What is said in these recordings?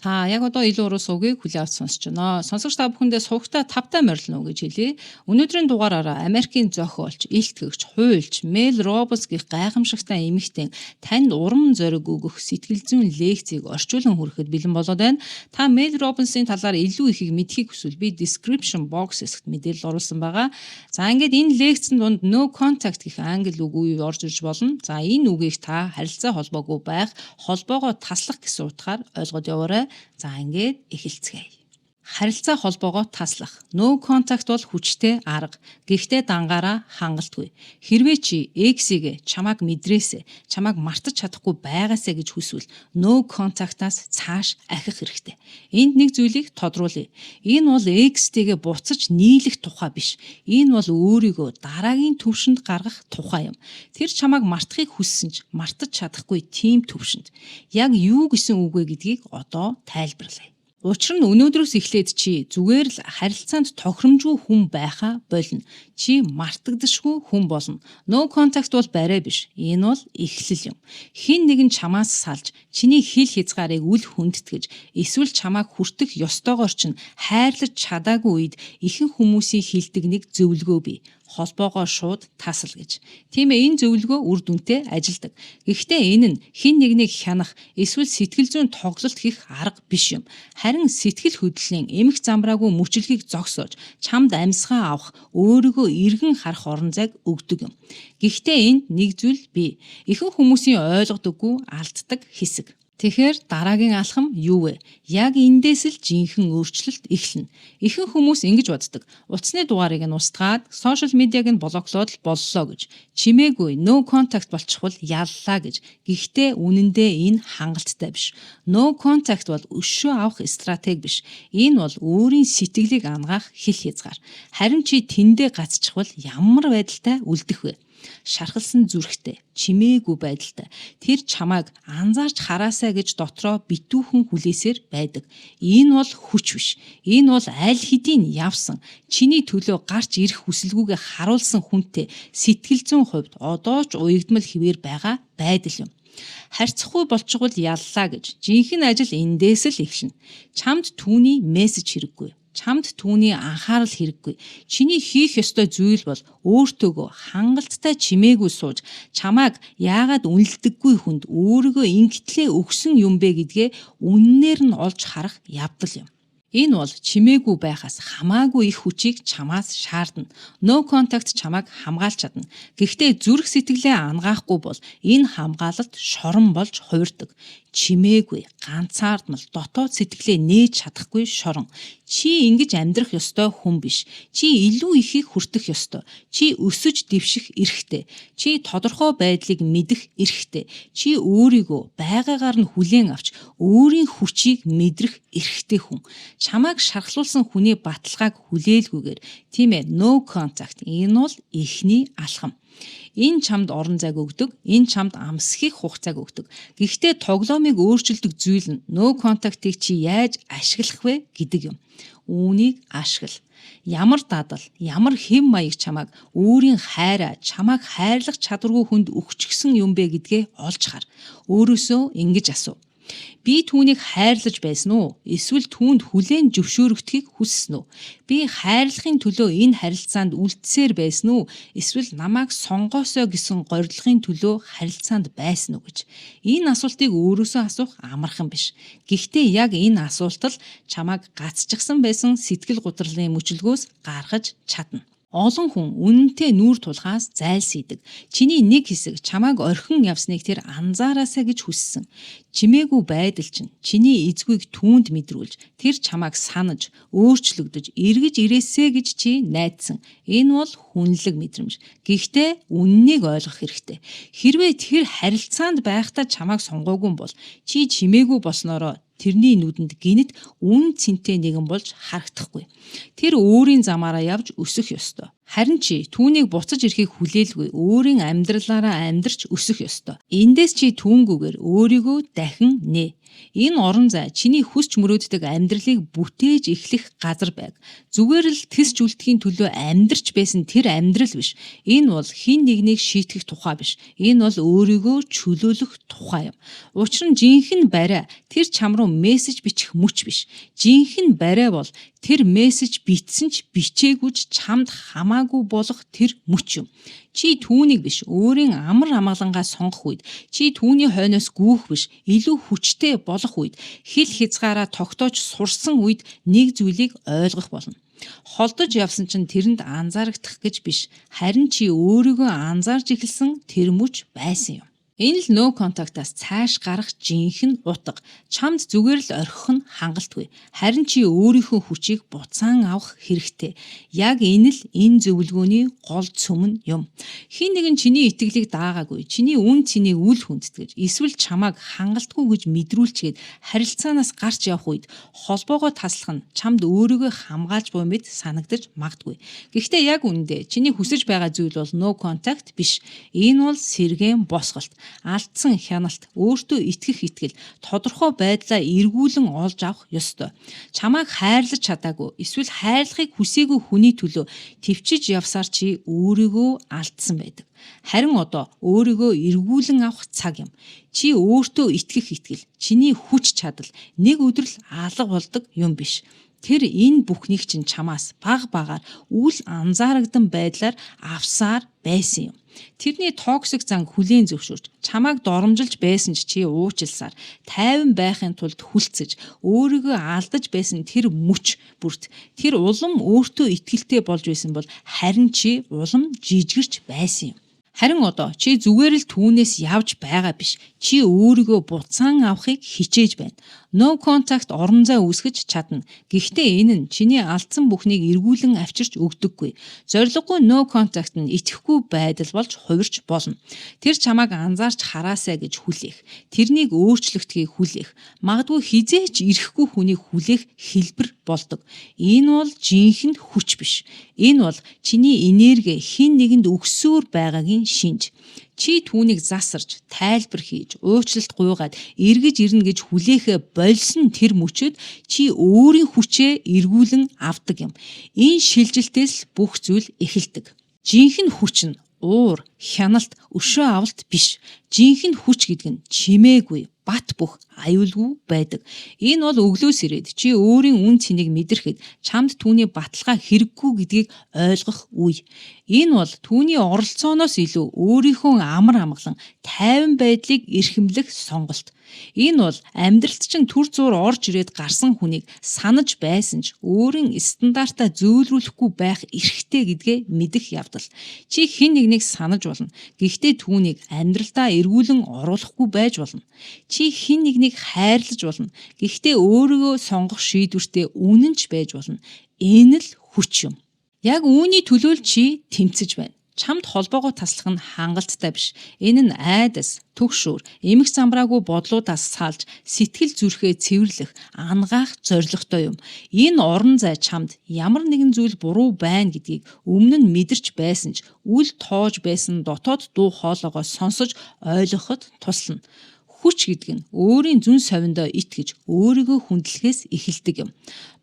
Та яг одоо илүү уруу сувгийг хүлээн авч сонсож байна. Сонсогч та бүхэндээ сувагтаа тавтай морилно гэж хэлье. Өнөөдрийн дугаараараа Америкийн зохиолч, илтгэгч, хуульч Мел Робинс гэх гайхамшигтай эмэгтэй танд урам зориг өгөх сэтгэл зүйн лекцийг орчуулан хүргэхэд бэлэн болоод байна. Та Мел Робинсын талаар илүү ихийг мэдэхийг хүсвэл би description box хэсэгт мэдээлэл оруулсан байгаа. За, ингээд энэ лекцэн дунд "no contact" гэх англи үг үе орж ирж болно. За, энэ үгийг та харилцаа холбоогүй байх, холбоогоо таслах гэсэн утгаар ойлгоод яваарай. За, ингээд эхэлцгээе. Харилцаа холбоогоо таслах. No contact бол хүчтэй арга. Гэхдээ дангаараа хангалтгүй. Хэрвээ чи ex-ийг чамайг мэдрээсэй, чамайг мартаж чадахгүй байгаасай гэж хүсвэл no contact-аас цааш ахих хэрэгтэй. Энд нэг зүйлийг тодруулъя. Энэ бол ex-тэйгээ буцаж нийлэх тухай биш. Энэ бол өөрийгөө дараагийн түвшинд гаргах тухай юм. Тэр чамайг мартахыг хүссэн ч мартаж чадахгүй тийм түвшинд. Яг юу гэсэн үг вэ гэдгийг одоо тайлбарлая. Учир нь өнөөдрөөс эхлээд чи зүгээр л харилцаанд тохиромжгүй хүн байхаа болно. Чи мартагдашгүй хүн болно. No contact бол барай биш. Энэ бол эхлэл юм. Хэн нэгэн чамаас салж, чиний хил хязгаарыг үл хүндэтгэж, эсвэл чамайг хүртэх ёстойгоор чинь хайрлаж чадаагүй үед ихэнх хүмүүсийн хэлдэг нэг зөвлөгөө бий: холбоогоо шууд тасал гэж. Тийм ээ, энэ зөвлөгөө үр дүнтэй ажилдаг. Гэхдээ энэ нь хэн нэгнийг хянах эсвэл сэтгэл зүйн тоглолт хийх арга биш юм. Харин сэтгэл хөдлөлийн эмх замбраагүй мөчлөгийг зогсоож, чамд амьсгаа авах, өөрийгөө эргэн харах орон зайг өгдөг юм. Гэхдээ энд нэг зүйл бий. Ихэнх хүмүүсийн ойлгодоггүй, алддаг хэсэг. Тэгэхээр дараагийн алхам юу вэ? Яг эндээс л жинхэнэ өөрчлөлт эхэлнэ. Ихэнх хүмүүс ингэж боддог. Утасны дугаарыг нь устгаад, social media-г нь block-лоод л боллоо гэж. Чимээгүй no contact болчихвол яллаа гэж. Гэхдээ үнэндээ энэ хангалттай биш. No contact бол өшөө авах стратеги биш. Энэ бол өөрийн сэтгэлийг анагаах хил хязгаар. Харин чи тэндээ гацчихвал ямар байдалтай үлдэх вэ? Шархалсан зүрхтэй, чимээгүй байдалтай. Тэр чамайг анзаарч хараасай гэж дотроо битүүхэн хүлээсээр байдаг. Энэ бол хүч биш. Энэ бол аль хэдийн явсан, чиний төлөө гарч ирэх хүсэлгүйгээ харуулсан хүнтэй сэтгэл зүйн хувьд одоо ч уягдмал хэвээр байгаа байдал юм. Харьцахгүй болчихвол яллаа гэж. Жинхэнэ ажил эндээс л эхэлнэ. Чамд түүний мессеж хэрэггүй. Чамд түүний анхаарал хэрэггүй. Чиний хийх ёстой зүйл бол өөртөөгөө хангалттай чимээгүй сууж, чамайг яагаад үнэлдэггүй хүнд өөрийгөө ингэтлээ өгсөн юм бэ гэдгээ үнэнээр нь олж харах явдал юм. Энэ бол чимээгүй байхаас хамаагүй их хүчийг чамаас шаардна. No contact чамайг хамгаалж чадна. Гэхдээ зүрх сэтгэлээ анагаахгүй бол энэ хамгаалалт шорон болж хувирдаг. Чимээгүй, ганцаардмал, дотоод сэтгэлээ нээж чадахгүй шорон. Чи ингэж амьдрах ёстой хүн биш. Чи илүү ихийг хүртэх ёстой. Чи өсөж дэвших эрхтэй. Чи тодорхой байдлыг мэдэх эрхтэй. Чи өөрийгөө байгаагаар нь хүлээн авч өөрийн хүчийг мэдрэх эрхтэй хүн. Чамайг шархлуулсан хүний баталгааг хүлээлгүйгээр, тийм ээ, no contact, энэ бол эхний алхам. Энэ чамд орон зайг өгдөг, энэ чамд амсхийг хугацааг өгдөг. Гэхдээ тоглоомыг өөрчилдөг зүйл нь no contact-ыг чи яаж ашиглах вэ гэдэг юм. Үүнийг ашигла. Ямар дадал, ямар хэв маяг чамайг өөрийн хайраа, чамайг хайрлах чадваргүй хүнд өгчихсөн юм бэ гэдгээ олж хар. Өөрөөсөө ингэж асуу. Би түүнийг хайрлаж байсан уу? Эсвэл түүнд хүлээн зөвшөөрөгдөхийг хүссэн үү? Би хайрлахын төлөө энэ харилцаанд үлдсээр байсан уу? Эсвэл намайг сонгоосой гэсэн горилгын төлөө харилцаанд байсан уу гэж. Энэ асуултыг өөрөөсөө асуух амархан биш. Гэхдээ яг энэ асуулт л чамайг гацчихсан байсан сэтгэл гутралын мөчлөгөөс гаргаж чадна. Олон хүн үнэнтэй нүүр тулахаас зайлсхийдэг. Чиний нэг хэсэг чамайг орхин явсныг тэр анзаараасай гэж хүссэн. Чимээгүй байдал чинь чиний эзгүйг түүнд мэдрүүлж, тэр чамайг санаж, өөрчлөгдөж, эргэж ирээсэй гэж чи найдсан. Энэ бол хүнлэг мэдрэмж. Гэхдээ үнэнийг ойлгох хэрэгтэй. Хэрвээ тэр харилцаанд байхдаа чамайг сонгоогүй бол чи чимээгүй болсноороо тэрний нүдэнд гэнэт үнэ цэнтэй нэгэн болж харагдахгүй. Тэр өөрийн замаараа явж өсөх ёстой. Харин чи түүнийг буцаж ирэхийг хүлээлгүй өөрийн амьдралаараа амьдарч өсөх ёстой. Эндээс чи түүнгүйгээр өөрийгөө дахин нээ. Энэ орон зай чиний хүсч мөрөөддөг амьдралыг бүтээж эхлэх газар байг. Зүгээр л тэсч үлдэхийн төлөө амьдарч байсан тэр амьдрал биш. Энэ бол хэн нэгнийг шийтгэх тухай биш. Энэ бол өөрийгөө чөлөөлөх тухай юм. Учир нь жинхэнэ барай тэр чам руу мессеж бичих мөч биш. Жинхэнэ барай бол тэр мессеж бичсэн ч бичээгүй ч чамд хамаагүй болох тэр мөч юм. Чи түүнийг биш, өөрийн амар амгалангаа сонгох үед, чи түүний хойноос гүйх биш, илүү хүчтэй болох үед, хил хязгаараа тогтоож сурсан үед нэг зүйлийг ойлгох болно. Холдож явсан чинь тэрэнд анзаарагдах гэж биш, харин чи өөрийгөө анзаарч эхэлсэн тэр мөч байсан юм. Энэ л no contact-аас цааш гарах жинхэнэ утга. Чамд зүгээр л орхих нь хангалтгүй. Харин чи өөрийнхөө хүчийг буцаан авах хэрэгтэй. Яг энэ л энэ зөвлөгөөний гол цөм нь юм. Хэн нэгэн чиний итгэлийг даагаагүй, чиний үнэ цэнийг үл хүндэтгэж, эсвэл чамайг хангалтгүй гэж мэдрүүлчихэд харилцаанаас гарч явах үед холбоогоо таслах нь чамд өөрийгөө хамгаалж буй мэт санагдаж магадгүй. Гэхдээ яг үнэндээ чиний хүсэж байгаа зүйл бол no contact биш. Энэ бол сэргээн босголт, алдсан хяналт, өөртөө итгэх итгэл, тодорхой байдлаа эргүүлэн олж авах ёстой. Чамайг хайрлаж чадаагүй эсвэл хайрлахыг хүсээгүй хүний төлөө тэвчиж явсаар чи өөрийгөө алдсан байдаг. Харин одоо өөрийгөө эргүүлэн авах цаг юм. Чи өөртөө итгэх итгэл, чиний хүч чадал нэг өдөр л алга болдог юм биш. Тэр энэ бүхнийг чинь чамаас бага багаар үл анзаарагдан байдлаар авсаар байсан юм. Тэрний toxic занг хүлээн зөвшөөрч, чамайг доромжилж байсан ч чи уучласаар, тайван байхын тулд хүлцэж, өөрийгөө алдаж байсан тэр мөч бүрт тэр улам өөртөө итгэлтэй болж байсан бол харин чи улам жижгэрч байсан юм. Харин одоо чи зүгээр л түүнээс явж байгаа биш. Чи өөрийгөө буцаан авахыг хичээж байна. No contact орон зай үүсгэж чадна. Гэхдээ энэ нь чиний алдсан бүхнийг эргүүлэн авчирч өгдөггүй. Зорилгогүй no contact нь идэвхгүй байдал болж хувирч болно. Тэр чамайг анзаарч хараасай гэж хүлээх. Тэрнийг өөрчлөгдөхийг хүлээх. Магадгүй хэзээ ч ирэхгүй хүнийг хүлээх хэлбэр болдог. Энэ бол жинхэнэ хүч биш. Энэ бол чиний энерги хэн нэгэнд өгсөөр байгаагийн шинж. Чи түүнийг засарч, тайлбар хийж, уучлалт гуйгаад эргэж ирнэ гэж хүлээхээ больсон тэр мөчөд чи өөрийн хүчээ эргүүлэн авдаг юм. Энэ шилжилтээс л бүх зүйл эхэлдэг. Жинхэнэ хүч нь уур, хяналт, өшөө авалт биш. Жинхэнэ хүч гэдэг нь чимээгүй, бат бөх, аюулгүй байдаг. Энэ бол өглөөс ирээд чи өөрийн үнэ цэнийг мэдрэхэд чамд түүний баталгаа хэрэггүй гэдгийг ойлгох үе. Энэ бол түүний оролцооноос илүү өөрийнхөө амар амгалан, тайван байдлыг эрхэмлэх сонголт. Энэ бол амьдралд чинь түр зуур орж ирээд гарсан хүнийг санаж байсан ч өөрийн стандартаа зөөлрүүлэхгүй байх эрхтэй гэдгээ мэдэх явдал. Чи хэн нэгнийг санаж болно. Гэхдээ түүнийг амьдралдаа эргүүлэн оруулахгүй байж болно. Чи хэн нэгнийг хайрлаж болно. Гэхдээ өөрийгөө сонгох шийдвэртэй үнэн ч байж болно. Энэ л хүч юм. Яг үүний төлөө л чи тэмцэж байна. Чамд холбоогоо таслах нь хангалттай биш. Энэ нь айдас, түгшүүр, эмх замбраагүй бодлуудаас салж сэтгэл зүрхээ цэвэрлэх, анагаах зорилготой юм. Энэ орон зай чамд ямар нэгэн зүйл буруу байна гэдгийг өмнө нь мэдэрч байсан ч үл тоож байсан дотоод дуу хоолойгоо сонсож ойлгоход туслана. Хүч гэдэг нь өөрийн зөн совиндоо итгэж, өөрийгөө хүндлэхээс эхэлдэг юм.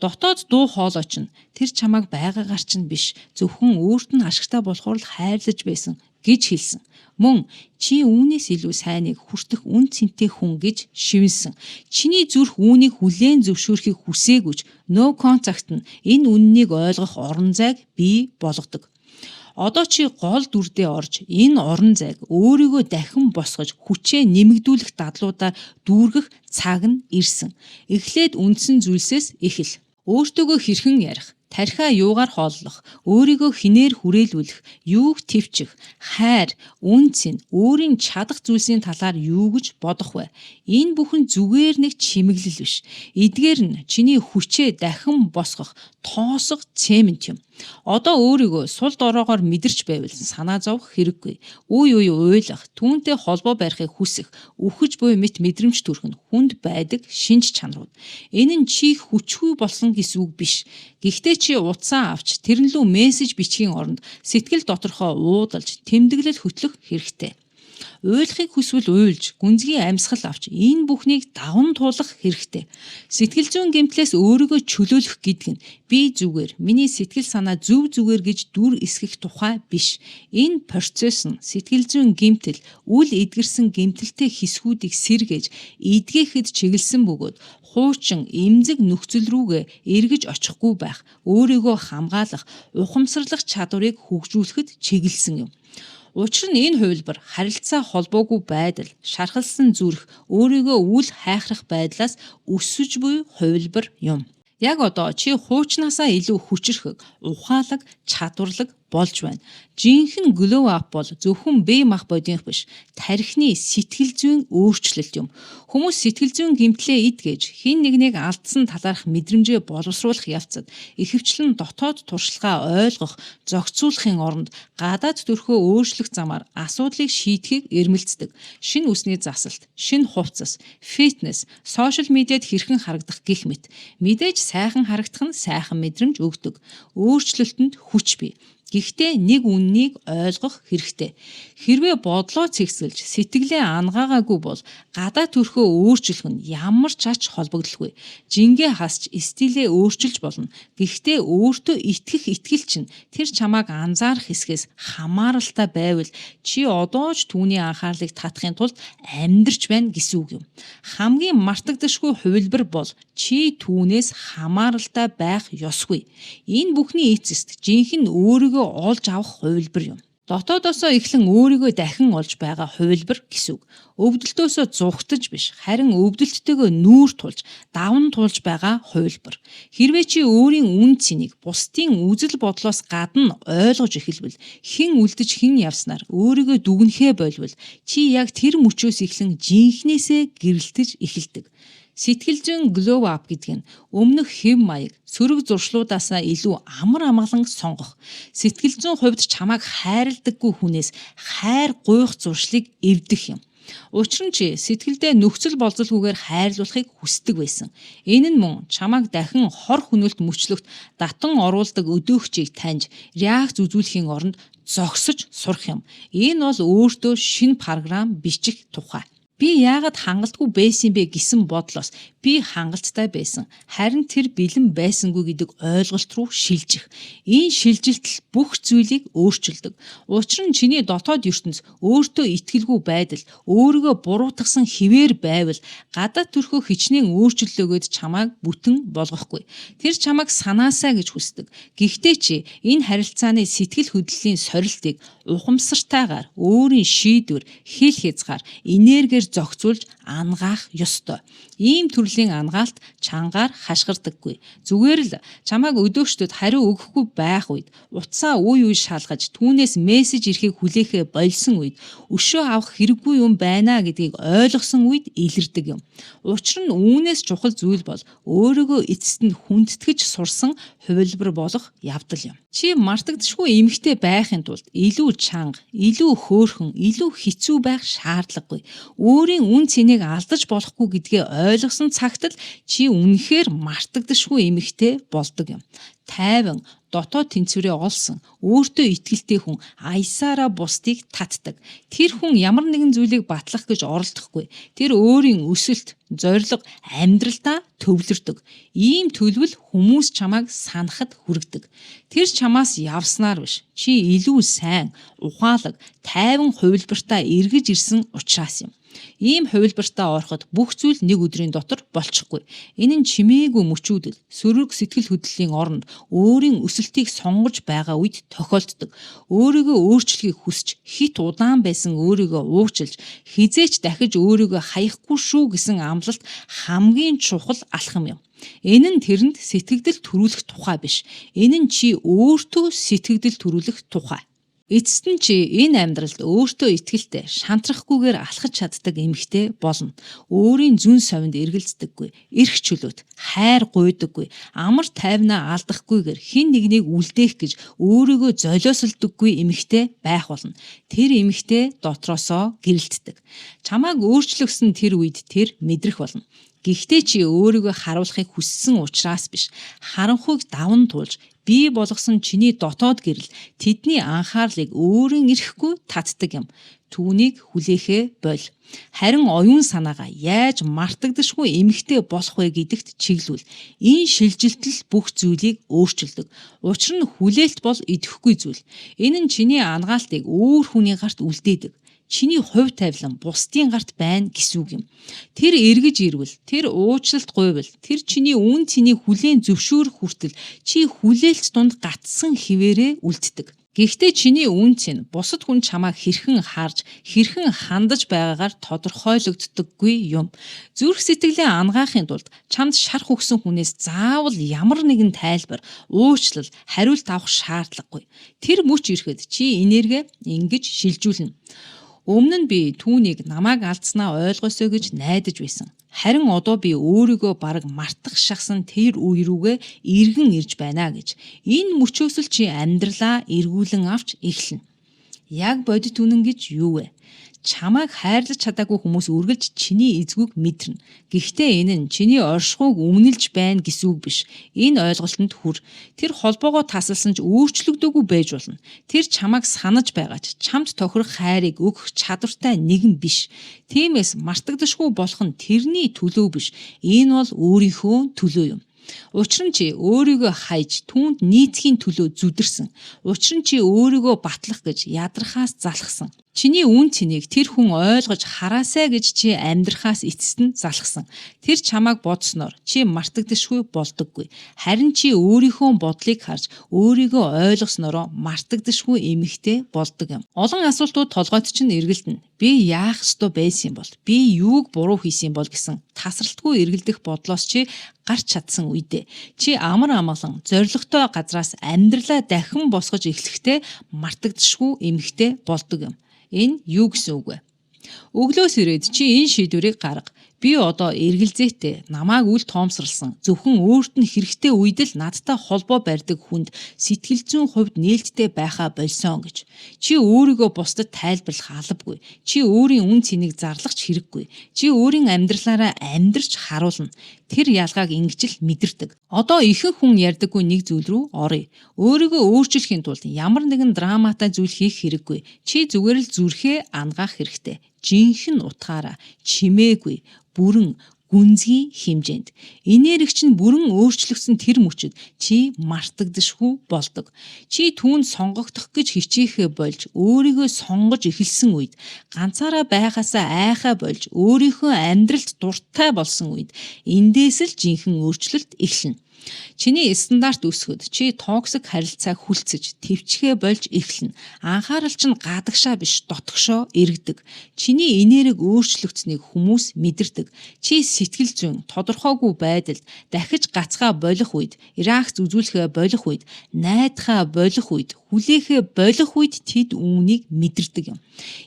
Дотоод дуу хоолой чинь тэр чамайг байгаагаар чинь биш, зөвхөн өөрт нь ашигтай болохоор л хайрлаж байсан гэж хэлсэн. Мөн чи үүнээс илүү сайныг хүртэх үнэ цэнтэй хүн гэж шивнэсэн. Чиний зүрх үүнийг хүлээн зөвшөөрөхийг хүсээгүй ч no contact нь энэ үнэнийг ойлгох орон зайг бий болгодог. Одоо чи гол дүрдээ орж энэ орон зайг өөрийгөө дахин босгож, хүчээ нэмэгдүүлэх дадлуудаар дүүргэх цаг нь ирсэн. Эхлээд үндсэн зүйлсээс эхэл. Өөртөөгөө хэрхэн ярих, тархиа юугаар хооллох, өөрийгөө хэнээр хүрээлүүлэх, юуг тэвчих, хайр, үнэ цэн, өөрийн чадах зүйлсийн талаар юу гэж бодох вэ? Энэ бүхэн зүгээр нэг чимэглэл биш. Эдгээр нь чиний хүчээ дахин босгох тоосго цемент юм. Одоо өөрийгөө сул доройгоор мэдэрч байвал санаа зовох хэрэггүй. Үе үе уйлах, түүнтэй холбоо барихыг хүсэх, үхэж буй мэт мэдрэмж төрөх нь хүнд байдаг шинж чанарууд. Энэ нь чи хүчгүй болсон гэсэн үг биш. Гэхдээ чи утсаа авч тэрэн лүү мессеж бичихийн оронд сэтгэл доторхоо уудалж, тэмдэглэл хөтлөх хэрэгтэй. Уйлахыг хүсвэл уйлж, гүнзгий амьсгал авч энэ бүхнийг даван туулах хэрэгтэй. Сэтгэл зүйн гэмтлээс өөрийгөө чөлөөлөх гэдэг нь би зүгээр, миний сэтгэл санаа зөв зүгээр гэж дүр эсгэх тухай биш. Энэ процесс нь сэтгэл зүйн гэмтэл, үл эдгэрсэн гэмтэлтэй хэсгүүдийг сэргээж, эдгээхэд чиглэсэн бөгөөд хуучин эмзэг нөхцөл рүүгээ эргэж очихгүй байх, өөрийгөө хамгаалах, ухамсарлах чадварыг хөгжүүлэхэд чиглэсэн юм. Учир нь энэ хувилбар харилцаа холбоогүй байдал, шархалсан зүрх, өөрийгөө үл хайхрах байдлаас өсөж буй хувилбар юм. Яг одоо чи хуучнаасаа илүү хүчирхэг, ухаалаг, чадварлаг болж байна. Жинхэнэ glow up бол зөвхөн бие мах бодийнх биш, тархины сэтгэл зүйн өөрчлөлт юм. Хүмүүс сэтгэл зүйн гэмтлээ эдгэж, хэн нэгнийг алдсан талаарх мэдрэмжээ боловсруулах явцад ихэвчлэн дотоод туршлагаа ойлгох, зохицуулахын оронд гадаад төрхөө өөрчлөх замаар асуудлыг шийдэхийг эрмэлздэг. Шинэ үсний засалт, шинэ хувцас, фитнес, сошиал медиад хэрхэн харагдах гэх мэт. Мэдээж сайхан харагдах нь сайхан мэдрэмж өгдөг. Өөрчлөлтөнд хүч бий. Гэхдээ нэг үнэнийг ойлгох хэрэгтэй. Хэрвээ бодлоо цэгцэлж, сэтгэлээ ангаагаагүй бол гадаа төрхөө өөрчлөх нь ямар ч ач холбогдолгүй. Жингээ хасч стилээ өөрчилж болно. Гэхдээ өөртөө итгэх итгэл чинь тэр чамааг анзаарах хэсгээс хамааралтай байвал чи одоо ч түүний анхаарлыг татахын тулд амьдарч байна гэсэн үг юм. Хамгийн мартагдашгүй хувилбар бол чи түүнээс хамааралтай байх ёсгүй. Энэ бүхний эцэст жинхэнэ өөрийгөө олж авах хувилбар юм. Дотоодосоо эхлэн өөрийгөө дахин олж байгаа хувилбар гэсэн үг. Өвдөлтөөсөө зугтаж биш, харин өвдөлттэйгөө нүүр тулж, даван туулж байгаа хувилбар. Хэрвээ чи өөрийн үн цэнийг бусдын үзэл бодлоос гадна ойлгож эхэлбэл, хэн үлдэж хэн явснаар өөрийгөө дүгнэхээ болвол чи яг тэр мөчөөс эхлэн жинхнээсээ гэрэлтэж эхэлдэг. Сэтгэл зүйн glow up гэдэг нь өмнөх хэв маяг, сөрөг зуршлуудаасаа илүү амар амгалан сонгох. Сэтгэл зүйн хувьд чамайг хайрладаггүй хүнээс хайр гуйх зуршлыг эвдэх юм. Учир нь чи сэтгэлдээ нөхцөл болзолгүйгээр хайрлуулахыг хүсдэг байсан. Энэ нь мөн чамайг дахин хор хөнөөлт мөчлөгт татан оруулдаг өдөөгчийг таньж реакц үзүүлэхийн оронд зогсож сурах юм. Энэ бол өөртөө шинэ програм бичих тухай. Би яагаад хангалтгүй байсан бэ гэсэн бодлоос би хангалттай байсан. Харин тэр бэлэн байсангүй гэдэг ойлголт руу шилжих. Энэ шилжилт л бүх зүйлийг өөрчилдөг. Учир нь чиний дотоод ертөнц өөртөө итгэлгүй байдал, өөрийгөө буруутгасан хэвээр байвал гадаад төрхөө хичнээн өөрчлөлөөгөөд чамайг бүтэн болгохгүй. Тэр чамайг санаасай гэж хүсдэг. Гэхдээ чи энэ харилцааны сэтгэл хөдлөлийн сорилтыг ухамсартайгаар өөрийн шийдвэр, хэл хязгаар, энергиэр зохицуулж ангаах ёстой. Ийм төрлийн ангаалт чангаар хашгирдаггүй. Зүгээр л чамайг өдөөгчдөд хариу өгөхгүй байх үед, утсаа үе үе шалгаж, түүнээс мессеж ирэхийг хүлээхээ больсон үед, өшөө авах хэрэггүй юм байна гэдгийг ойлгосон үед илэрдэг юм. Учир нь үүнээс чухал зүйл бол өөрийгөө эцэст нь хүндэтгэж сурсан хувилбар болох явдал юм. Чи мартагдашгүй эмэгтэй байхын тулд илүү чанга, илүү хөөрхөн, илүү хэцүү байх шаардлагагүй. Өөрийн үн цэнийг алдаж болохгүй гэдгээ ойлгосон цагт л чи үнэхээр мартагдашгүй эмэгтэй болдог юм. Тайван, дотоод тэнцвэрээ олсон, өөртөө итгэлтэй хүн аясаараа бусдыг татдаг. Тэр хүн ямар нэгэн зүйлийг батлах гэж оролдохгүй. Тэр өөрийн өсөлт, зорилго, амьдралдаа төвлөрдөг. Ийм төлөвл хүмүүс чамайг санахад хүргэдэг. Тэр чамаас явснаар биш. Чи илүү сайн, ухаалаг, тайван хувилбартаа эргэж ирсэн учраас юм. Ийм хувилбартаа ороход бүх зүйл нэг өдрийн дотор болчихгүй. Энэ нь чимээгүй мөчүүдэл, сөрөг сэтгэл хөдлөлийн оронд өөрийн өсөлтийг сонгож байгаа үед тохиолддог. Өөрийгөө өөрчлөхийг хүсч, хэт удаан байсан өөрийгөө уучлж, хэзээ ч дахиж өөрийгөө хаяхгүй шүү гэсэн амлалт хамгийн чухал алхам юм. Энэ нь тэрэнд сэтгэгдэл төрүүлэх тухай биш. Энэ нь чи өөртөө сэтгэгдэл төрүүлэх тухай. Эцэст нь чи энэ амьдралд өөртөө итгэлтэй, шантрахгүйгээр алхаж чаддаг эмэгтэй болно. Өөрийн зөн совинд эргэлздэггүй, эрх чөлөөт, хайр гуйдаггүй, амар тайвнаа алдахгүйгээр хэн нэгнийг үлдээх гэж өөрийгөө золиослодоггүй эмэгтэй байх болно. Тэр эмэгтэй дотроосоо гэрэлтдэг. Чамайг өөрчлөгсөн тэр үед тэр мэдрэх болно. Гэхдээ чи өөрийгөө харуулахыг хүссэн учраас биш, харанхуйг даван туулж бий болгосон чиний дотоод гэрэл тэдний анхаарлыг өөрийн эрхгүй татдаг юм. Түүнийг хүлээхээ боль. Харин оюун санаагаа яаж мартагдашгүй эмэгтэй болох вэ гэдэгт чиглүүл. Энэ шилжилт л бүх зүйлийг өөрчилдөг. Учир нь хүлээлт бол идэвхгүй зүйл. Энэ нь чиний анагаалтыг өөр хүний гарт үлдээдэг. Чиний хувь тавилан бусдын гарт байна гэсэн үг юм. Тэр эргэж ирвэл, тэр уучлалт гуйвал, тэр чиний үн цэнийг хүлээн зөвшөөрөх хүртэл чи хүлээлт дунд гатсан хിവэрээ үлддэг. Гэхдээ чиний үн цэн бусад хүн чамайг хэрхэн харж, хэрхэн хандаж байгаагаар тодорхойлогддоггүй юм. Зүрх сэтгэлээ ангаахын тулд чамд шарх өгсөн хүнээс заавал ямар нэгэн тайлбар, уучлал, хариулт авах шаардлагагүй. Тэр мөч ирэхэд чи энерги ингэж шилжүүлнэ. Өмнө нь би түүнийг намайг алдсанаа ойлгосоо гэж найдаж байсан. Харин одоо би өөрийгөө бараг мартах шахсан тэр үе рүүгээ эргэн ирж байна гэж. Энэ мөчөөс л чи амьдралаа эргүүлэн авч эхэлнэ. Яг бодит үнэн гэж юу вэ? Чамайг хайрлаж чадаагүй хүмүүс үргэлж чиний эзгүүг мэдэрнэ. Гэхдээ энэ нь чиний оршихуйг өмнөлж байна гэсэн үг биш. Энэ ойлголтод хүр. Тэр холбоогоо тасалсан ч өөрчлөгдөөгүй байж болно. Тэр чамайг санаж байгаа ч чамд тохирох хайрыг өгөх чадвартай нэгэн биш. Тиймээс мартагдашгүй болох нь тэрний төлөө биш. Энэ бол өөрийнхөө төлөө юм. Учир нь чи өөрийгөө хайж түүнд нийцхийн төлөө зүдэрсэн. Учир нь чи өөрийгөө батлах гэж ядрахаас залхсан. Чиний үн цэнийг тэр хүн ойлгож хараасай гэж чи амьдрахаас эцэст нь залхсан. Тэр чамайг бодсноор чи мартагдашгүй болдоггүй. Харин чи өөрийнхөө бодлыг харж өөрийгөө ойлгоснороо мартагдашгүй эмэгтэй болдог юм. Олон асуултууд толгойд чинь эргэлдэнэ. Би яах ёстой байсан юм бол? Би юуг буруу хийсэн юм бол гэсэн тасралтгүй эргэлдэх бодлоос чи гарч чадсан үедээ чи амар амгалан зоригтой газраас амьдралаа дахин босгож эхлэхдээ мартагдашгүй эмэгтэй болдог юм. Энэ юу гэсэн үг вэ? Өглөөс ирээд чи энэ шийдвэрийг гарга. Би одоо эргэлзээтэй, намайг үл тоомсорлсон, зөвхөн өөрт нь хэрэгтэй үед л надтай холбоо барьдаг хүнд сэтгэл зүйн хувьд нээлттэй байхаа больсон гэж. Чи өөрийгөө бусдад тайлбарлах албагүй. Чи өөрийн үн цэнийг зарлах ч хэрэггүй. Чи өөрийн амьдралаараа амьдрч харуулна. Тэр ялгааг ингэж л мэдэрдэг. Одоо ихэнх хүн ярьдаггүй нэг зүйл рүү оръё. Өөрийгөө өөрчлөхийн тулд ямар нэгэн драматай зүйл хийх хэрэггүй. Чи зүгээр л зүрхээ ангаах хэрэгтэй. Жинхэнэ утгаараа чимээгүй, бүрэн гүнзгий хэмжээнд. Энерги чинь бүрэн өөрчлөгдсөн тэр мөчид чи мартагдашгүй болдог. Чи түүнд сонгогдох гэж хичээхээ болж өөрийгөө сонгож эхэлсэн үед, ганцаараа байхаасаа айхаа болж өөрийнхөө амьдралд дуртай болсон үед эндээс л жинхэнэ өөрчлөлт эхэлнэ. Чиний стандарт өсөхөд чи toxic харилцааг хүлцэж, тэвчгээ болж эхэлнэ. Анхаарал чинь гадагшаа биш, дотгошоо эргэдэг. Чиний энерги өөрчлөгдсөнийг хүмүүс мэдэрдэг. Чи сэтгэл зүйн тодорхойгүй байдалд дахиж гацгаа болох үед, реакц үзүүлэхээ болох үед, найдахаа болох үед, хүлээхээ болох үед тэд үүнийг мэдэрдэг юм.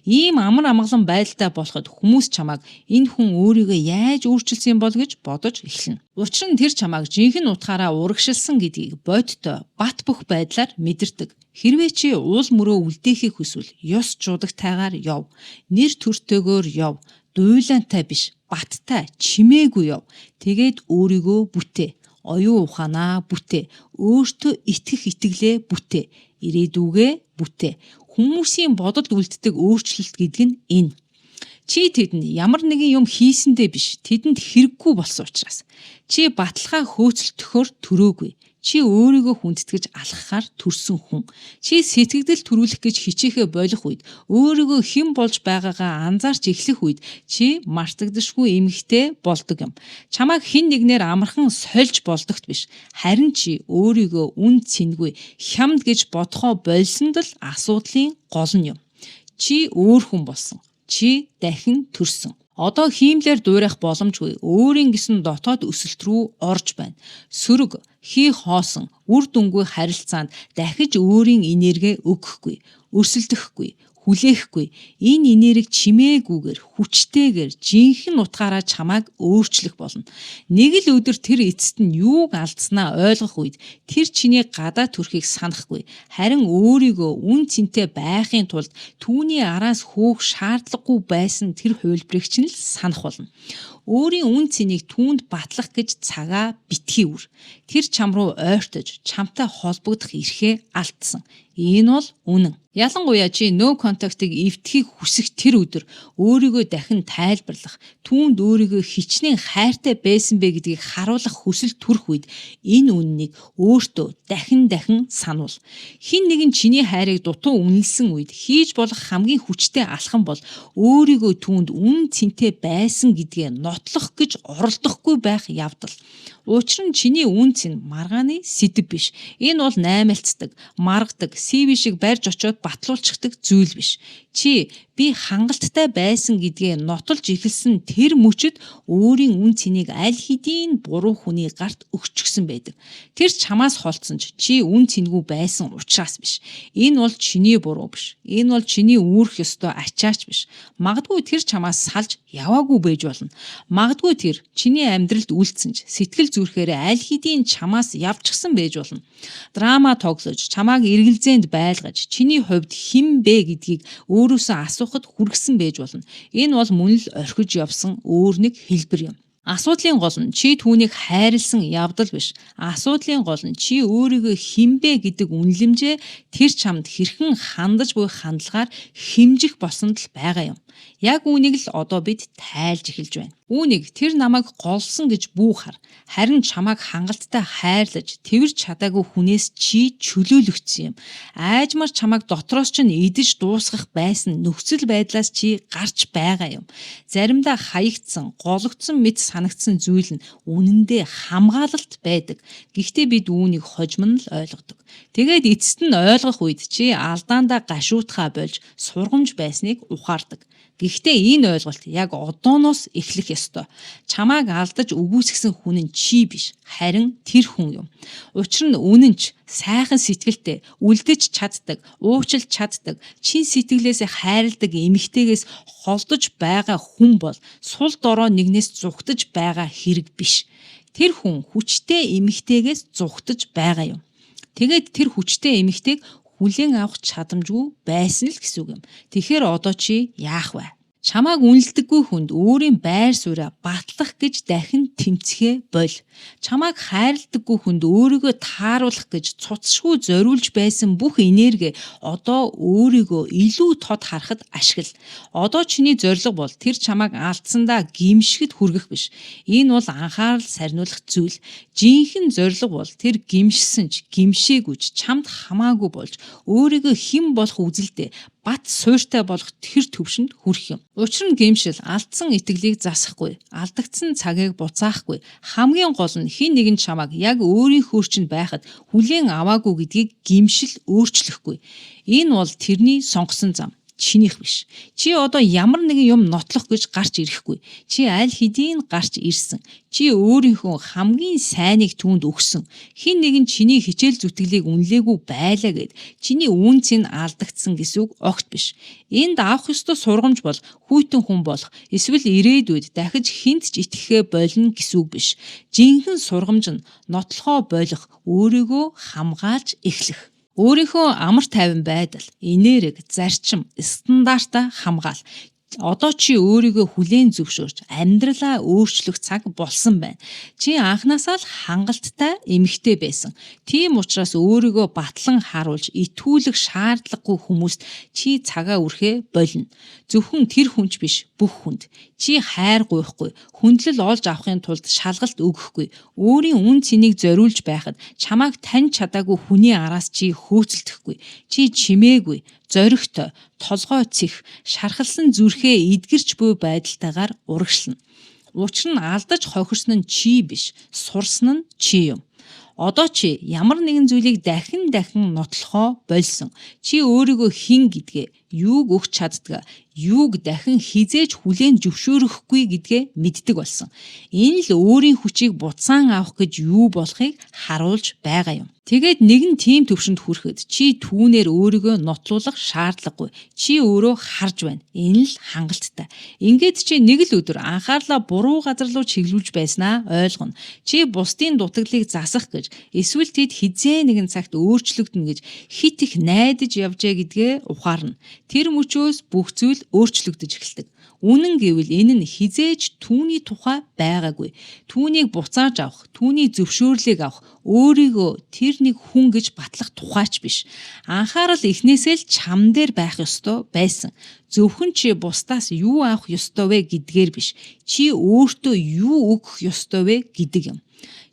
Ийм амар амгалан байдалтай болоход хүмүүс чамайг энэ хүн өөрийгөө яаж өөрчилсөн юм бол гэж бодож эхэлнэ. Учир нь тэр чамайг жинхэнэ утгаараа урагшилсан гэдгийг бодтой, бат бөх байдлаар мэдэрдэг. Хэрвээ чи уул мөрөө үлдээхийг хүсвэл ёс жуудагтайгаар яв. Нэр төртэйгээр яв. Дуйлантай биш, баттай, чимээгүй яв. Тэгээд өөрийгөө бүтээ. Оюун ухаанаа бүтээ. Өөртөө итгэх итгэлээ бүтээ. Ирээдүгээ бүтээ. Хүмүүсийн бодолд үлддэг өөрчлөлт гэдэг нь энэ. Чи тэдэнд ямар нэгэн юм хийсэндээ биш, тэдэнд хэрэггүй болсон учраас. Чи баталгаа хөөцөлдөхөөр төрөөгүй. Чи өөрийгөө хүндэтгэж алхахаар төрсөн хүн. Чи сэтгэгдэл төрүүлэх гэж хичээхээ болох үед, өөрийгөө хэн болж байгаагаа анзаарч эхлэх үед чи мартагдашгүй эмэгтэй болдог юм. Чамайг хэн нэгнээр амархан сольж болдогт биш. Харин чи өөрийгөө үн цэнгүй, хямд гэж бодохоо больсонд л асуудлын гол нь юм. Чи өөр хүн болсон. Чи дахин төрсөн. Одоо хиймлээр дуурайх боломжгүй. Өөрийн гэсэн дотоод өсөлт рүү орж байна. Сөрөг, хий хоосон, үр дүнгүй харилцаанд дахиж өөрийн энерги өгөхгүй, өрсөлдөхгүй, хүлээхгүй. Энэ энерги чимээгүйгээр, хүчтэйгээр, жинхэнэ утгаараа чамайг өөрчлөх болно. Нэг л өдөр тэр эцэст нь юуг алдсанаа ойлгох үед тэр чиний гадаа төрхийг санахгүй. Харин өөрийгөө үн цэнтэй байхын тулд түүний араас хөөх шаардлагагүй байсан тэр хувилбарыг чинь л санах болно. Өөрийн үн цэнийг түүнд батлах гэж цагаа битгий үр. Тэр чам руу ойртож, чамтай холбогдох эрхээ алдсан. Энэ бол үнэн. Ялангуяа чи no contact-ыг эвдэхийг хүсэх тэр өдөр өөрийгөө дахин тайлбарлах, түүнд өөрийгөө хичнээн хайртай байсан бэ гэдгийг харуулах хүсэл төрөх үед энэ үнэнийг өөртөө дахин дахин сануул. Хэн нэгэн чиний хайрыг дутуу үнэлсэн үед хийж болох хамгийн хүчтэй алхам бол өөрийгөө түүнд үнэ цэнтэй байсан гэдгээ нотлох гэж оролдохгүй байх явдал. Учир нь чиний үнэ цэн маргааны сэдэв биш. Энэ бол наймалцдаг, маргадаг, CV шиг барьж очиод батлуулчихдаг зүйл биш. Чи би хангалттай байсан гэдгээ нотолж эхэлсэн тэр мөчид өөрийн үнэ цэнийг аль хэдийн буруу хүний гарт өгчихсөн байдаг. Тэр чамаас холдсон ч чи үнэ цэнгүй байсан учраас биш. Энэ бол чиний буруу биш. Энэ бол чиний үүрэх ёстой ачаач биш. Магадгүй тэр чамаас салж яваагүй байж болно. Магадгүй тэр чиний амьдралд үлдсэн ч сэтгэл зүрхээрээ аль хэдийн чамаас явчихсан байж болно. Драма тоглож, чамааг эргэлзээнд байлгаж, чиний хувьд хэн бэ гэдгийг өөрөөсөө асуухад хүргэсэн байж болно. Энэ бол мөн л орхиж явсан өөр нэг хэлбэр юм. Асуудлын гол нь чи түүнийг хайрлсан явдал биш. Асуудлын гол нь чи өөрийгөө хэн бэ гэдэг үнэлэмжээ тэр чамд хэрхэн хандаж буй хандлагаар хэмжих болсонд л байгаа юм. Яг үүнийг л одоо бид тайлж эхэлж байна. Үүнийг тэр намайг голсон гэж бүү хар. Харин чамайг хангалттай хайрлаж, тэрч чадаагүй хүнээс чи чөлөөлөгдсөн юм. Аажмаар чамайг дотроос чинь идэж дуусгах байсан нөхцөл байдлаас чи гарч байгаа юм. Заримдаа хаягдсан, гологдсон мэт санагдсан зүйл нь үнэндээ хамгаалалт байдаг. Гэхдээ бид үүнийг хожим нь л ойлгодог. Тэгээд эцэст нь ойлгох үед чи алдаандаа гашуутхаа болж сургамж байсныг ухаардаг. Гэхдээ энэ ойлголт яг одооноос эхлэх ёстой. Чамааг алдаж үгүйсгэсэн хүн нь чи биш, харин тэр хүн юм. Учир нь үнэн ч сайхан сэтгэлтэй, үлдэж чаддаг, уучлж чаддаг, чин сэтгэлээсээ хайрладаг эмэгтэйгээс холдож байгаа хүн бол сул дорой нэгнээс зугтаж байгаа хэрэг биш. Тэр хүн хүчтэй эмэгтэйгээс зугтаж байгаа юм. Тэгээд тэр хүчтэй эмэгтэйг хүлээн авах чадамжгүй байсан л гэсэн үг юм. Тэгэхээр одоо чи яах вэ? Чамааг үнэлдэггүй хүнд өөрийн байр сууриа батлах гэж дахин тэмцэхээ боль. Чамааг хайрладаггүй хүнд өөрийгөө тааруулах гэж цуцшгүй зориулж байсан бүх энерги одоо өөрийгөө илүү тод харахад ашигла. Одоо чиний зорилго бол тэр чамааг алдсандаа гэмшихэд хүргэх биш. Энэ бол анхаарал сарниулах зүйл. Жинхэнэ зорилго бол тэр гэмшсэн ч гэмшээгүй ч чамд хамаагүй болж өөрийгөө хэн болох үзэлдээ бат суйртай болох тэр төвшөнд хүрэх юм. Учир нь гэмшил алдсан итгэлийг засахгүй, алдагдсан цагийг буцаахгүй. Хамгийн гол нь хэн нэгэн чамайг яг өөрийнхөө чинь байхад хүлээн аваагүй гэдгийг гэмшил өөрчлөхгүй. Энэ бол тэрний сонгосон зам, чинийх биш. Чи одоо ямар нэгэн юм нотлох гэж гарч ирэхгүй. Чи аль хэдийн гарч ирсэн. Чи өөрийнхөө хамгийн сайныг түүнд өгсөн. Хэн нэгэн чиний хичээл зүтгэлийг үнэлээгүй байлаа гээд чиний үнэ цэн алдагдсан гэсэн үг огт биш. Энд авах ёстой сургамж бол хүйтэн хүн болох эсвэл ирээдүйд дахиж хэнд ч итгэхээ болно гэсэн үг биш. Жинхэнэ сургамж нь нотлохоо болох, өөрийгөө хамгаалж эхлэх. Өөрийнхөө амар тайван байдал, энерги, зарчим, стандартаа хамгаал. Одоо чи өөрийгөө хүлээн зөвшөөрч амьдралаа өөрчлөх цаг болсон байна. Чи анхнаасаа л хангалттай эмэгтэй байсан. Тийм учраас өөрийгөө батлан харуулж итгүүлэх шаардлагагүй хүмүүст чи цагаа үрэхээ болно. Зөвхөн тэр хүн ч биш, бүх хүнд. Чи хайр гуйхгүй, хүндлэл олж авахын тулд шалгалт өгөхгүй. Өөрийн үнэ цэнийг зориулж байхад чамайг таньж чадаагүй хүний араас чи хөөцөлдөхгүй. Чи чимээгүй, зоригтой, толгой цэх, шархалсан зүрхээ эдгэрч буй байдалтайгаар урагшлана. Учир нь алдаж хохирсон нь чи биш, сурсан нь чи юм. Одоо чи ямар нэгэн зүйлийг дахин дахин нотлохоо больсон. Чи өөрийгөө хэн гэдгээ, юуг өгч чаддгаа, юуг дахин хэзээ ч хүлээн зөвшөөрөхгүй гэдгээ мэддэг болсон. Энэ л өөрийн хүчийг буцаан авах гэж юу болохыг харуулж байгаа юм. Тэгээд нэгэн тийм төвшөнд хүрэхэд чи түүнээр өөрийгөө нотлуулах шаардлагагүй. Чи өөрөө харж байна. Энэ л хангалттай. Ингээд чи нэг л өдөр анхаарлаа буруу газар руу чиглүүлж байснаа ойлгоно. Чи бусдын дутагдлыг засах гэж эсвэл тэд хэзээ нэгэн цагт өөрчлөгдөнө гэж хит их найдаж явжээ гэдгээ ухаарна. Тэр мөчөөс бүх зүйл өөрчлөгдөж эхэлдэг. Үнэн гэвэл энэ нь хэзээ ч түүний тухай байгаагүй. Түүнийг буцааж авах, түүний зөвшөөрлийг авах, өөрийгөө тэр нэг хүн гэж батлах тухай ч биш. Анхаарал эхнээсээ л чам дээр байх ёстой байсан. Зөвхөн чи бусдаас юу авах ёстой вэ гэдгээр биш. Чи өөртөө юу өгөх ёстой вэ гэдэг юм.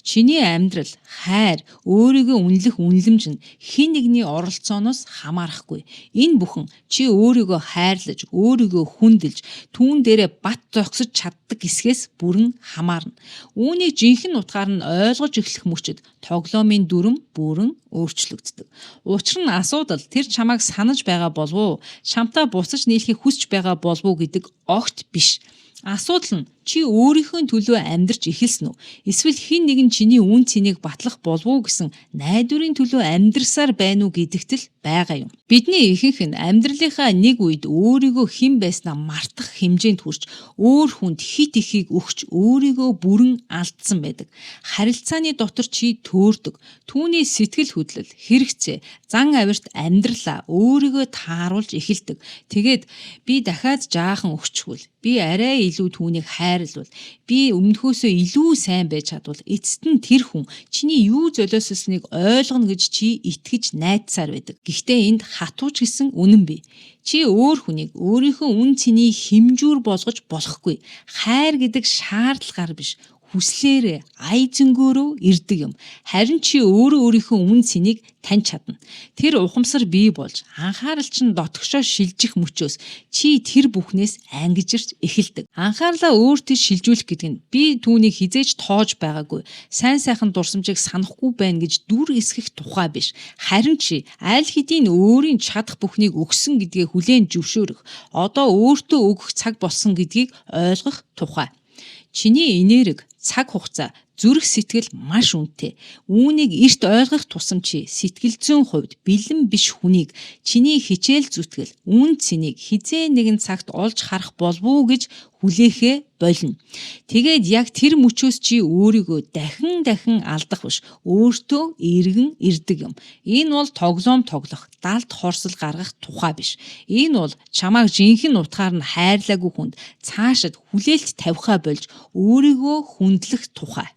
Чиний амьдрал, хайр, өөрийгөө үнэлэх үнэлэмж нь хэн нэгний оролцооноос хамаарахгүй. Энэ бүхэн чи өөрийгөө хайрлаж, өөрийгөө хүндэлж, түүн дээрээ бат зогсож чаддаг хэсгээс бүрэн хамаарна. Үүнийг жинхэнэ утгаар нь ойлгож эхлэх мөчид тоглоомын дүрэм бүрэн өөрчлөгддөг. Учир нь асуудал тэр чамайг санаж байгаа болов уу, чамтай буцаж нийлэхийг хүсч байгаа болов уу гэдэг огт биш. Асуудал нь чи өөрийнхөө төлөө амьдарч эхэлсэн үү? Эсвэл хэн нэгэн чиний үнэ цэнийг батлах болов уу гэсэн найдварын төлөө амьдарсаар байна уу гэдэгт л байгаа юм. Бидний ихэнх нь амьдралынхаа нэг үед өөрийгөө хэн байснаа мартах хэмжээнд хүрч өөр хүнд хит ихийг өгч өөрийгөө бүрэн алдсан байдаг. Харилцааны дотор чи төөрдөг. Түүний сэтгэл хөдлөл, хэрэгцээ, зан авирт амьдралаа өөрийгөө тааруулж эхэлдэг. Тэгээд би дахиад жаахан өгчхүүл, би арай илүү түүнийг хайрлавал, би өмнөхөөсөө илүү сайн байж чадвал эцэст нь тэр хүн чиний юу золиослосныг ойлгоно гэж чи итгэж найдсаар байдаг. Гэхдээ энд хатууч гэсэн үнэн бий. Чи өөр хүнийг өөрийнхөө үнэ цэнийг хэмжүүр болгож болохгүй. Хайр гэдэг шаардлагаар биш, хүслээрээ, ая зөнгөөрөө ирдэг юм. Харин чи өөрөө өөрийнхөө үнэ цэнийг таньж чадна. Тэр ухамсар бий болж анхаарал чинь дотгошоо шилжих мөчөөс чи тэр бүхнээс ангижирч эхэлдэг. Анхаарлаа өөр тийш шилжүүлэх гэдэг нь би түүнийг хэзээ ч тоож байгаагүй. Сайн сайхан дурсамжийг санахгүй байна гэж дүр эсгэх тухай биш. Харин чи аль хэдийн өөрийн чадах бүхнийг өгсөн гэдгээ хүлээн зөвшөөрөх, одоо өөртөө өгөх цаг болсон гэдгийг ойлгох тухай. Чиний энерги, цаг хугацаа, зүрх сэтгэл маш үнэтэй. Үүнийг эрт ойлгох тусам чи сэтгэл зүйн хувьд бэлэн биш хүнийг чиний хичээл зүтгэл, үнэ цэнийг хэзээ нэгэн цагт олж харах болов уу гэж хүлээхээ болно. Тэгээд яг тэр мөчөөс чи өөрийгөө дахин дахин алдах биш, өөртөө эргэн ирдэг юм. Энэ бол тоглоом тоглох, далд хорсол гаргах тухай биш. Энэ бол чамайг жинхэнэ утгаар нь хайрлаагүй хүнд цаашид хүлээлт тавихаа болж өөрийгөө хүндлэх тухай.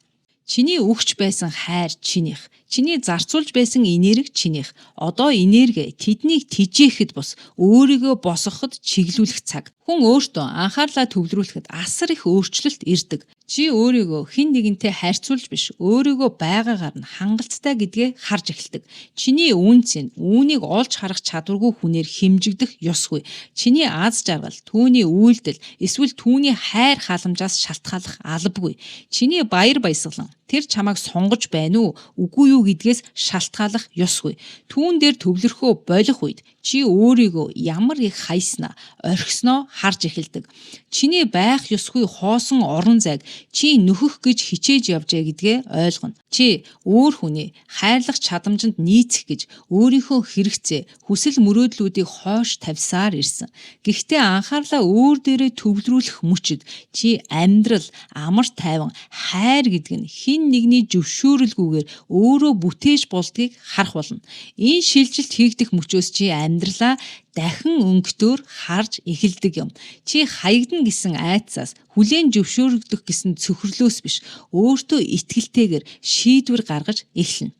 Чиний өгч байсан хайр чинийх, чиний зарцуулж байсан энерги чинийх. Одоо энерги тэднийг тэжээхэд бус өөрийгөө босгоход чиглүүлэх цаг. Хүн өөртөө анхаарлаа төвлөрүүлэхэд асар их өөрчлөлт ирдэг. Чи өөрийгөө хэн нэгэнтэй харьцуулж биш, өөрийгөө байгаагаар нь хангалттай гэдгээ харж эхэлдэг. Чиний үнэ цэн үүнийг олж харах чадваргүй хүнээр хэмжигдэх ёсгүй. Чиний аз жаргал, түүний үйлдэл, эсвэл түүний хайр халамжаас шалтгааллах албагүй. Чиний баяр баясгалан тэр чамайг сонгож байна уу, үгүй юу гэдгээс шалтгааллах ёсгүй. Түүн дээр төвлөрөхөө болох үед чи өөрийгөө ямар их хайснаа, орхисноо харж эхэлдэг. Чиний байх ёсгүй хоосон орон зайг чи нөхөх гэж хичээж явжээ гэдгээ ойлгоно. Чи өөр хүний хайрлах чадамжинд нийцэх гэж өөрийнхөө хэрэгцээ, хүсэл мөрөөдлүүдийг хойш тавьсаар ирсэн. Гэхдээ анхаарлаа өөр дээрээ төвлөрүүлэх мөчид чи амьдрал, амар тайван, хайр гэдэг нь хэн нэгний зөвшөөрөлгүйгээр өөрөө бүтээж болдгийг харах болно. Энэ шилжилт хийгдэх мөчөөс чи амьдралаа дахин өнгөтөөр харж эхэлдэг юм. Чи хаягдана гэсэн айдсаас, хүлээн зөвшөөрөгдөх гэсэн цөхрлөөс биш, өөртөө итгэлтэйгээр шийдвэр гаргаж эхэлнэ.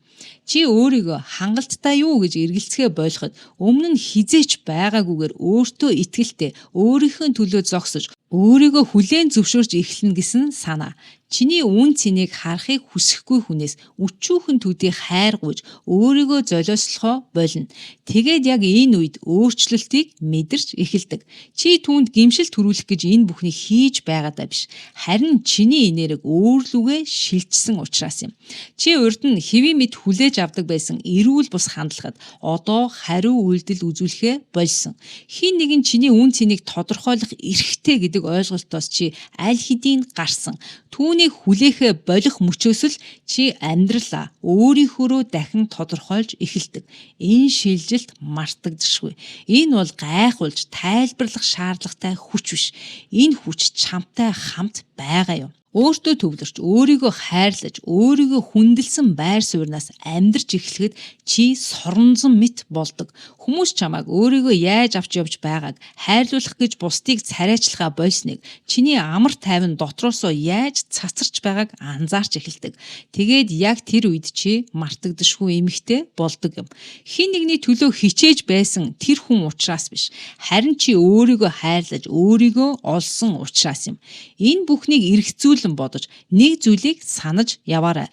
Чи өөрийгөө хангалттай юу гэж эргэлзэхээ болоход өмнө нь хэзээ ч байгаагүйгээр өөртөө итгэлтэй, өөрийнхөө төлөө зогсож, өөрийгөө хүлээн зөвшөөрч эхэлнэ гэсэн санаа. Чиний үнэ цэнийг харахыг хүсэхгүй хүнээс өчүүхэн төдий хайр гуйж өөрийгөө золиослохоо болно. Тэгээд яг энэ үед өөрчлөлтийг мэдэрч эхэлдэг. Чи түүнд гэмшил төрүүлэх гэж энэ бүхнийг хийж байгаадаа биш. Харин чиний энерги өөр лүүгээ шилжсэн учраас юм. Чи урд нь хэвийн мэд хүлээж авдаг байсан эрүүл бус хандлагад одоо хариу үйлдэл үзүүлэхээ больсон. Хэн нэгэн чиний үнэ цэнийг тодорхойлох эрхтэй гэдэг ойлголтоос чи аль хэдийн гарсан. Түүнийг хүлээхээ болох мөчөөс л чи амьдралаа өөрийнхөөрөө дахин тодорхойлж эхэлдэг. Энэ шилжилт мартагдашгүй. Энэ бол гайхуулж тайлбарлах шаардлагатай хүч биш. Энэ хүч чамтай хамт байгаа юм. Өөртөө төвлөрч, өөрийгөө хайрлаж, өөрийгөө хүндэлсэн байр суурнаас амьдарч эхлэхэд чи соронзон мэт болдог. Хүмүүс чамайг өөрийгөө яаж авч явж байгааг хайрлуулах гэж бусдыг царайчлахаа больсныг, чиний амар тайван дотроосоо яаж цацарч байгааг анзаарч эхэлдэг. Тэгээд яг тэр үед чи мартагдашгүй эмэгтэй болдог юм. Хэн нэгний төлөө хичээж байсан тэр хүн учраас биш. Харин чи өөрийгөө хайрлаж, өөрийгөө олсон учраас юм. Энэ бүхнийг эргцүүлэн бодож нэг зүйлийг санаж яваарай.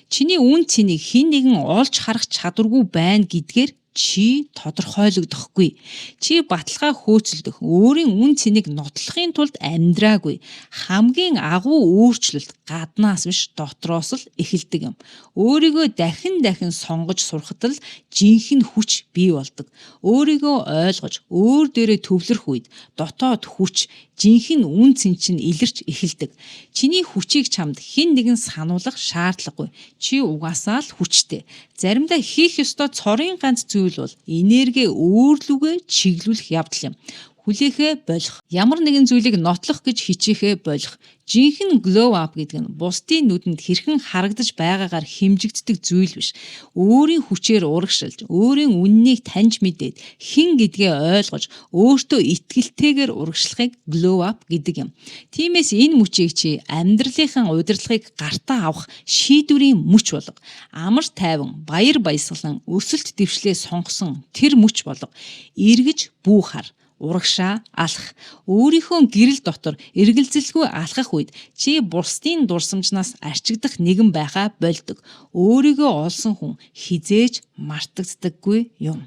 Чиний үнэ цэнийг хэн нэгэн олж харах чадваргүй байна гэдгээр чи тодорхойлогдохгүй. Чи баталгаа хөөцөлдөх, өөрийн үнэ цэнийг нотлохын тулд амьдраагүй. Хамгийн агуу өөрчлөлт гаднаас биш, дотроос л эхэлдэг юм. Өөрийгөө дахин дахин сонгож сурахад л жинхэнэ хүч бий болдог. Өөрийгөө ойлгож, өөр дээрээ төвлөрөх үед дотоод хүч, жинхэнэ үнэ цэн чинь илэрч эхэлдэг. Чиний хүчийг чамд хэн нэгэн сануулах шаардлагагүй. Чи угаасаа л хүчтэй. Заримдаа хийх ёстой цорын ганц зүйл бол энерги өөр лүүгээ чиглүүлэх явдал юм. Хүлээхээ болох. Ямар нэгэн зүйлийг нотлох гэж хичээхээ болох. Жинхэнэ glow up гэдэг нь бусдын нүдэнд хэрхэн харагдаж байгаагаар хэмжигддэг зүйл биш. Өөрийн хүчээр урагшилж, өөрийн үнэнийг таньж мэдээд, хэн гэдгээ ойлгож, өөртөө итгэлтэйгээр урагшлахыг glow up гэдэг юм. Тиймээс энэ мөчийг чи амьдралынхаа удирдлагыг гартаа авах шийдвэрийн мөч болго. Амар тайван, баяр баясгалан, өсөлт дэвшлээ сонгосон тэр мөч болго. Эргэж бүү хар, урагшаа алах. Өөрийнхөө гэрэл дотор эргэлзэлгүй алхах үед чи бусдын дурсамжнаас арчигдах нэгэн байхаа больдог. Өөрийгөө олсон хүн хэзээ ч мартагддаггүй юм.